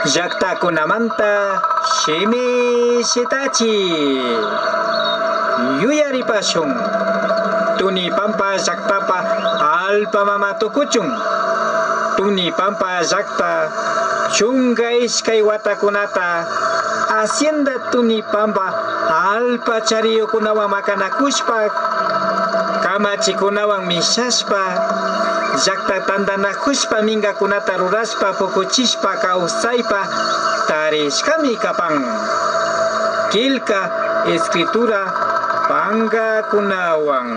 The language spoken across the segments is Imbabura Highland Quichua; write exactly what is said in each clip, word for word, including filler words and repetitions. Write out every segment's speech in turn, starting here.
Llaktakunamanta shimi shitachi. Yuyaripashun. Tunipampa llaktapa allpa mama tukuchun. Tunipampa llakta chunka ishkay watakunata Hacienda Tunipampa allpa chariyukunawan makanakushpa, kamachikunawan mishashpa, llakta tantanakushpa, minkakunata rurashpa, pukuchishpa, kawsaypa tarishkami kapan. Killka escritura pankakunawan.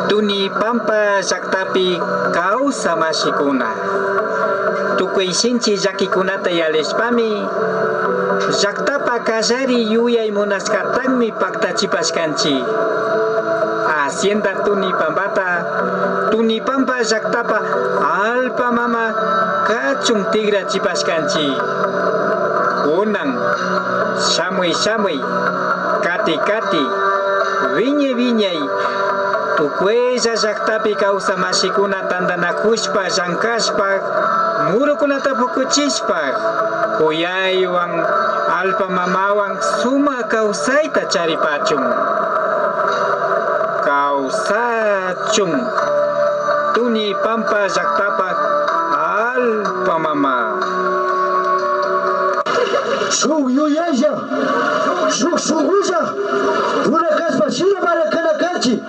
Tunipampa llaktapi kawsa mashikuna. Tukuy shinchi llakikunata yalishpami, llaktapa kallari yuyay munashkatakmi paktachipashkanchi. Hacienda Tunipambata, Tunipamba llaktapa allpa mama kachun tikrachipashkanchi. Kunan, shamuy, shamuy, kati, kati, wiñay, wiñay, tukuylla llaktapi kawsa mashikuna tantanakushpa, llankashpa, murukunata pukuchishpa, kuyaywan allpa mamawan sumak kawsayta charipachun. Kawsachun Tunipamba llaktapa allpa mama. Shuk yuyaylla, shuk shukulla, runa kashpa shina marakana kanchi.